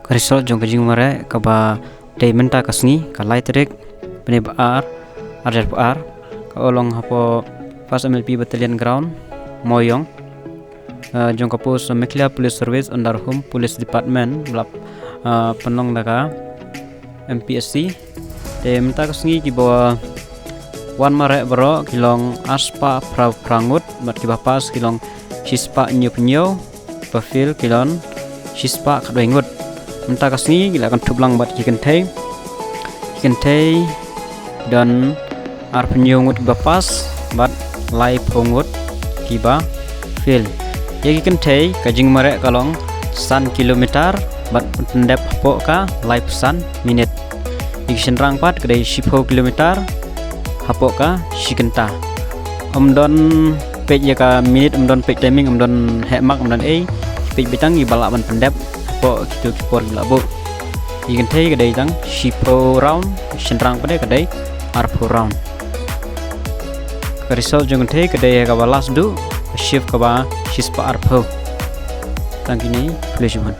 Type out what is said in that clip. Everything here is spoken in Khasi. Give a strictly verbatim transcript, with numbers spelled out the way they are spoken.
Ka result jong ka jingmareh kaba dei mynta ka sngi, ka lai tarik bnai ba ar, ar hajar ba ar, ka long hapoh First M L P Battalion Ground, Moyong. Uh, jong ka post Meghalaya Police Service under Home Police Department, ba la, uh, pynlong da ka M P S C. Te mynta ka sngi kiba wan mareh baroh ki long arspah phra phra ngut, bad kiba pass ki long shispah hynñiew phew hynñiew, ba fail ki long shispah khatwei ngut. Mynta ka sngi ki la kynthup lang bad ki kynthei. Ki kynthei don arphew hynñiew ngut kiba pass, bad laiphew ngut kiba fail. Ïa ki kynthei ka jingmareh ka long san kilometer, bad pyndep hapoh ka laiphew san minit. Ïa ki shynrang pat ka dei shiphew kilometer, hapoh ka shi kynta. Ym don peit ïa ka minit, ym don peit timing, ym don heh mark, ym don ei. Peit beit tang kiba lah ban pyndep hapoh kito ki por kiba la buh. Ïa ki kynthei ka dei tang shiphew round, shynrang pat ka dei arphew round. Ka result jong ki kynthei ka dei kaba last duh, ka shift kaba shispah arphew. Tang kine, khublei shibun.